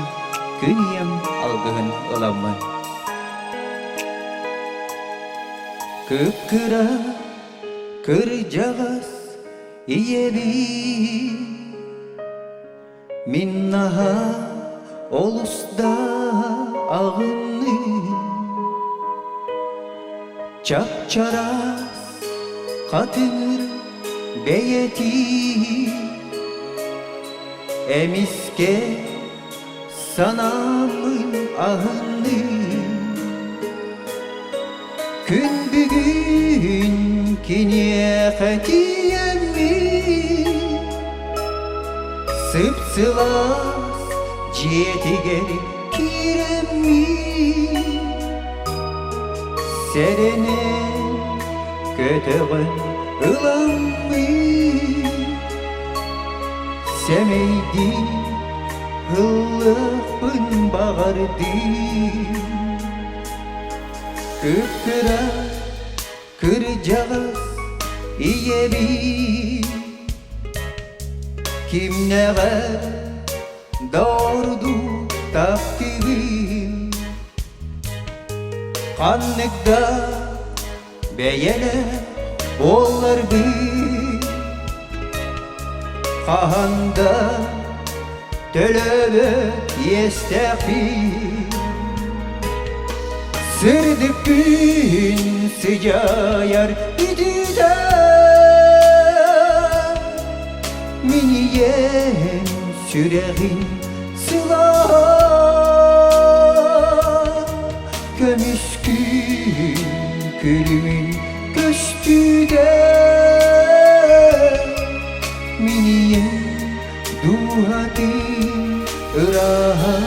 күн ийэм алгыһын ыламмын. Кып-кыра кырдьаҕас ийэбит Мин наһаа олус да аҕынным Чап-чараас хатыҥыр бэйэтин Эмискэ санааммын аһынным Күн бүгүн киниэхэ тиийэммин Сып-сылаас дьиэтигэр киирэммин Сэрэнэн көтөҕөн ыламмын Сэмэйдии ыллыахпын баҕардым Кып-кыра кырдьаҕас ийэбит Кимнээҕэр да ордук таптыыбын Ханнык да бэйэлээх буолларбын Хаһан да төлөөбөт иэстээхпин Сырдык күн сыдьаайар итиитэ Мин ийэм сүрэҕин сылааһа Көмүскүүн күлүмүн көстүүтэ Мин ийэм дууһатын ырааһа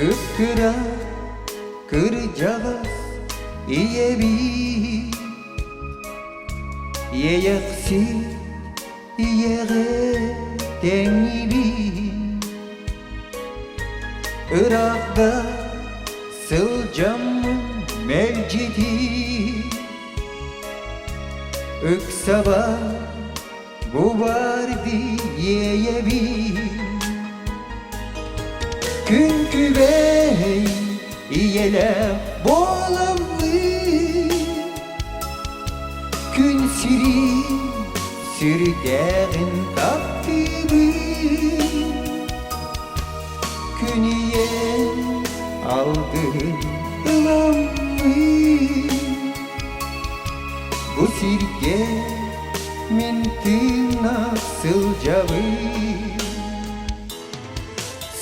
Кып-кыра кырдьаҕас ийэбит Иэйэхсит ийэҕэ тэҥнибит Ыраах да сылдьаммын. Мэлдьитии Ыксаба бу барды иэйэбин Күн күбэй ийэлээх буоламмын Күн сирин сүрдээҕин таптыыбын Күн ийэм алгыһын ыламмын Бу сиргэ мин тыыннаах сылдьабын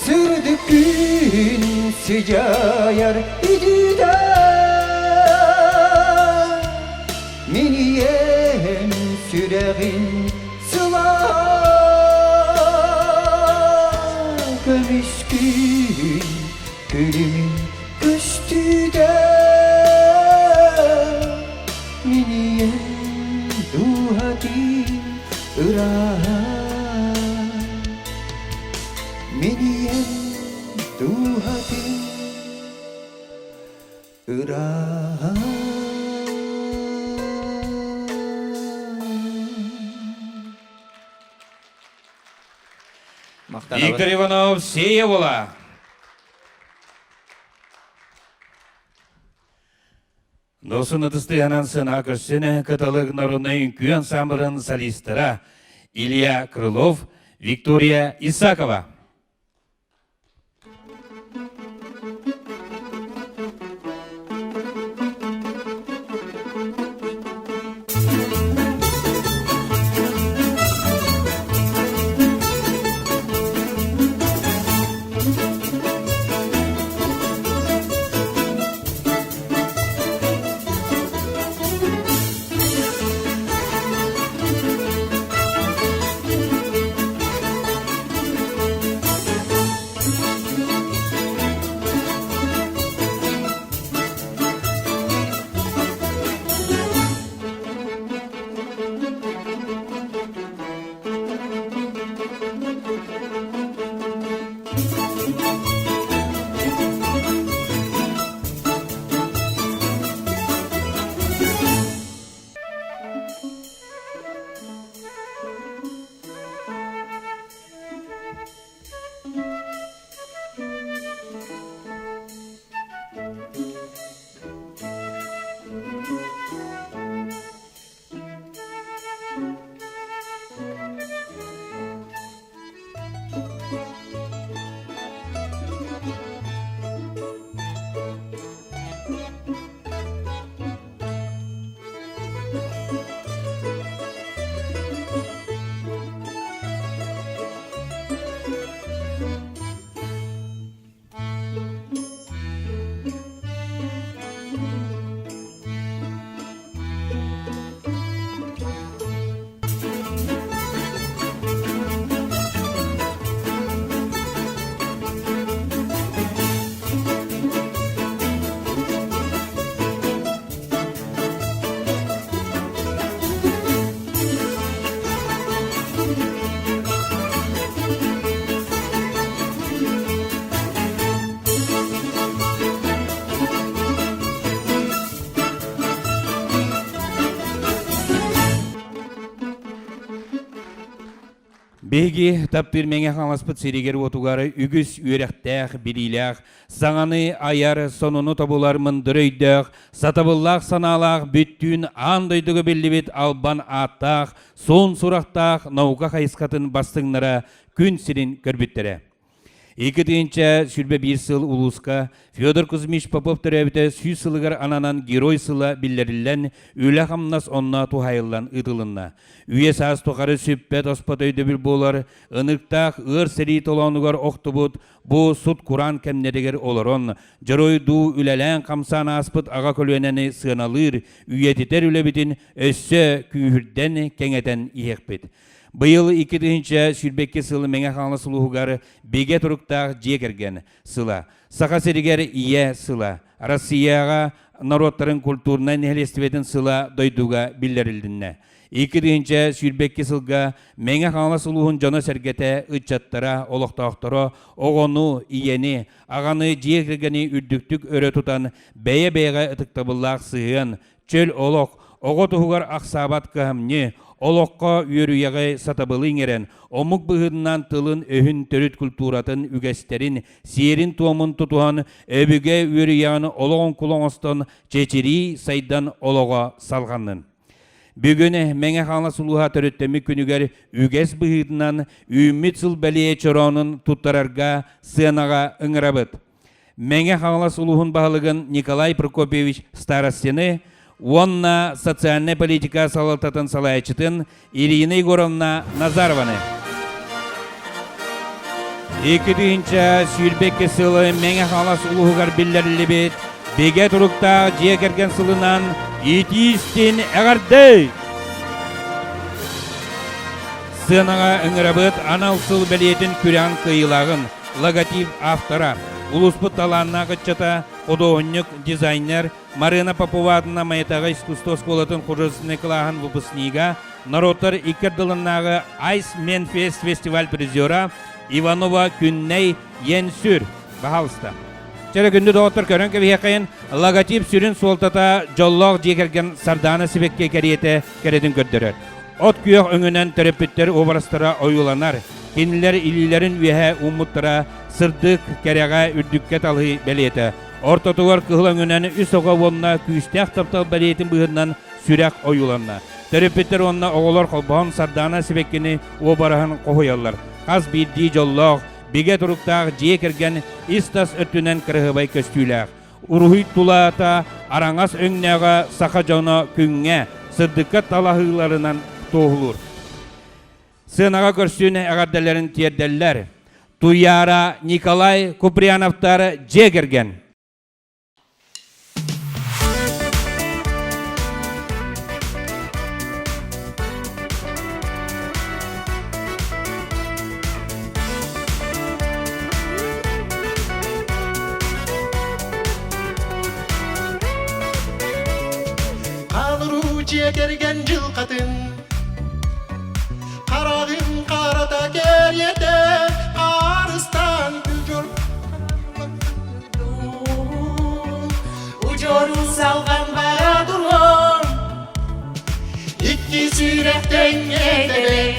Сырдык күн сыдьаайар үтүтэ Мин ийэм сүрэҕин сылаа Көмүскүүн күлүмүн көстүүтэ Мин ийэм дууһатын ырааһа Мин ийэм дууһатын ырааһа Виктор Иванов Сеевола. Досун ытыстыһанан сына көрсүнэ кыталык народнай үҥкүү ансамблын солистара Илья Крылов, Виктория Исакова. Биһиги таптыыр Мэҥэ Хаҥаласпыт сиригэр-уотугар үгүс үөрэхтээх, билиилээх, саҥаны айар, сонуну тобулар мындыр өйдөөх, сатабыллаах санаалаах бүттүүн аан дойдуга биллибит албан ааттаах, суон сурахтаах наука хайысхатын бастыҥнара күн сирин көрбүттэрэ. 2021 сыл улууска Федор Кузьмич Попов төрөөбүтэ 100 сылыгар ананан Герой сыла биллэриллэн, үлэ-хамнас онно туһайыллан ыытылынна. Үйэ-саас тухары сүппэт-оспот өйдөбүл буолар, ыныктаах ыар сэрии толоонугар охтубут бу сут-кураан кэмнэригэр олорон, дьоруойдуу үлэлээн-хамсаан ааспыт аҕа көлүөнэни сыаналыыр, үйэтитэр үлэбитин өссө күүһүрдэн, кэҥэтэн иһиэхпит. Быйыл 2022 сыл Мэҥэ Хаҥалас улууһугар бигэ туруктаах дьиэ кэргэн сыла, Саха сиригэр Ийэ сыла, Россияҕа норуоттарын культурнай нэһилиэстибэтин сыла дойдуга биллэрилиннэ. 2022 сылга Мэҥэ Хаҥалас улууһун дьоно-сэргэтэ, ыччаттара, олохтоохторо оҕону, ийэни, аҕаны, дьиэ кэргэни үрдүктүк өрө тутан, бэйэ-бэйэҕэ ытыктабыллаах сыһыан, чөл олох, оҕо туһугар ахсаабат кыһамньы, олоххо үөрүйэҕи, сатабылы иҥэрэн, омук быһыытынан тылын-өһүн, төрүт культуратын, үгэстэрин, сиэрин-туомун тутуһан, өбүгэ үөрүйэҕин олох оҥкула оҥостон, чэчирии сайдан олоҕо салҕаннын. Бүгүн Мэҥэ Хаҥалас улууһа төрүттэммит күнүгэр үгэс быһыытынан үүммүт сыл бэлиэ чороонун туттарарга сыанаҕа ыҥырабыт. Мэҥэ Хаҥалас улууһун баһылыгын Николай Прокопьевич Старостины уонна социальнай политика салалтатын салайааччытын Ирина Егоровна Назарованы. 2022 сылы Мэҥэ Хаҥалас улууһугар биллэриллибит бигэ туруктаах дьиэ кэргэн сылынан итии-истин эҕэрдэ! Сыанаҕа ыҥырабыт анал сыл бэлиэтин күрэҕин кыайыылааҕын логотип автора, улууспут талааннаах ыччата, худуоһунньук, дизайнер Марина Попова аатынан Майатааҕы искусство оскуолатын художественнай кылааһын выпускнига, норуоттар икки ардыларынааҕы Ice Men Fest фестиваль призера Иванова Күннэй Енсүр. Баһаалыста. Чэрэ күндү доҕоттор көрөн кэбиһиэххэйин логотип сүрүн суолтата дьоллоох дьиэ кэргэн Сардаана сибэкки кэриэтэ кэрэтин көрдөрөр. От күөх өҥүнэн төрөппүттэр уобарастара ойууланар. Кинилэр илиилэрин үөһэ ууммуттара сырдык, кэрэҕэ, үрдүккэ талыы бэлиэтэ. Ортотугар кыһыл өҥүнэн үс оҕо уонна күүстээх таптал бэлиэтин быһыытынан сүрэх ойууланна. Төрөппүттэр уонна оҕолор холбоһон Сардаана сибэккини уобараһын хоһуйаллар. Хас биирдии дьоллоох, бигэ туруктаах дьиэ кэргэн ис-тас өттүнэн кыраһыабай көстүүлээх. Уруһуй тулата араҥас өҥнөөҕө саха дьоно күҥҥэ, сырдыкка талаһыыларынан туоһулуур. Сыанаҕа көрсүүнү эҕэрдэлэрин тиэрдэллэр. Туйаара Николай Куприяновтар дьиэ кэргэн. Хаалыруу дьиэ кэргэн дьылҕатын Хараҕым харата кэриэтэ Арыстан күлдьүр Удьуору салҕан бара туруом Икки сүрэх тэҥҥэ тэбэн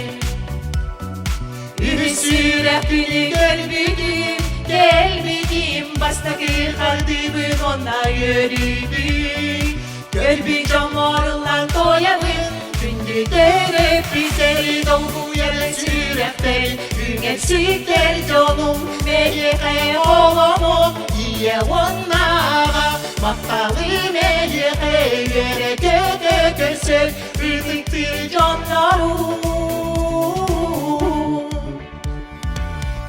Үһүс сүрэх күнү көрбүтүм Кэлбитим бастакы хардыыбын уонна үөрүүбүн Көрбүт дьоммор ыллаан туойабын Күндү төрөппүттэри долгуйар сүрэхтэрин Үҥэр-сүктэр дьонум мэлиэхэ холонун Ийэ уонна аҕа махталым эйиэхэ Үөрэ-көтө көрсөр ытыктыыр дьоннорум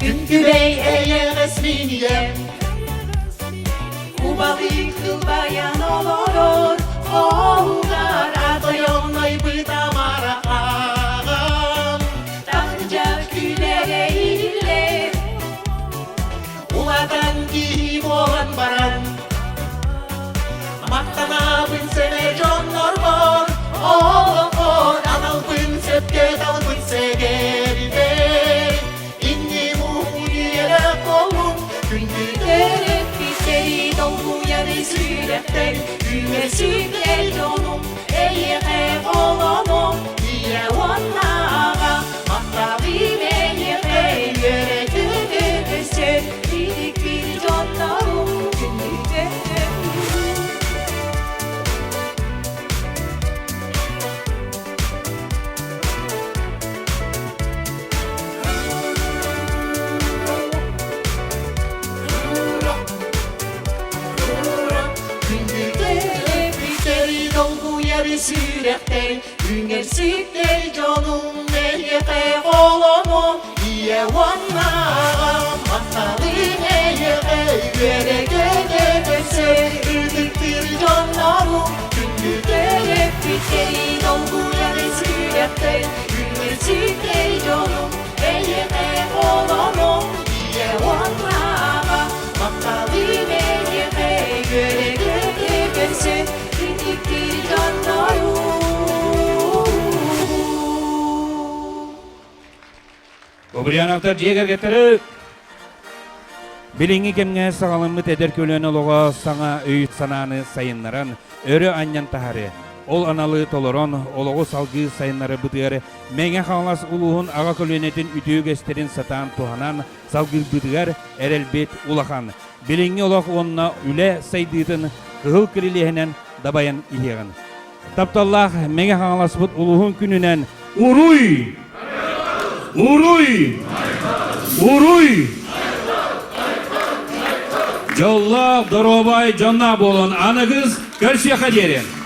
Күн-күбэй эйэҕэс мин ийэм Убалыы кылбайан олорор Хоһугар атойоннойбут амара аҕам Таһырдьа күлэрэ иһиллэр Улатан киһи буолан баран Махтанабын сэмэ дьоннорбор Олоххор аналбын сөпкө талбыт сэгэрбэр Инним уһун буоллун Күндү Төрөппүттэри долгуйар сүрэхтэр Үҥэр-сүктэр дьонум Эйиэхэ холонум Ийэ уонна аҕа Махталым эйиэхэ Үөрэ-көтө көрсөр Итикпит дьоннорум Күндү төрөппүтүм Күндү долгуйар сүрэхтэр Үҥэр-сүктэр дьонум эйиэхэ холонуом Ийэ уонна аҕам махталым эйиэхэ Үөрэ-көтө көрсөр ытыктыыр дьоннорум Күндү Төрөппүттэри долгуйар сүрэхтэр Үҥэр-сүктэр дьонум эйиэхэ холонуом Ийэ уонна аҕа махталым эйиэхэ Үөрэ-көтө көрсөр ытыктыыр дьоннорум. Кобряновтар дьиэ кэргэттэрэ Билиҥҥи кэмҥэ саҕаламмыт эдэр көлүөнэ олоҕо саҥа өйү-санааны сайыннаран, өрө анньан таһаарыа. Ол аналы толорон, олоҕу салгыы сайыннарарбытыгар Мэҥэ Хаҥалас улууһун аҕа көлүөнэтин үтүө үгэстэрин сатаан туһанан салгыырбытыгар эрэлбит улахан. Билиҥҥи олох уонна үлэ сайдыытын кыһыл кирилиэһинэн дабайан иһиэҕин. Тапталлаах Мэҥэ Хаҥаласпыт улууһун күнүнэн Уруй! Уруй! Уруй! Дьоллоох, доруобай дьонноох буолун аныгыс көрсүөххэ диэри!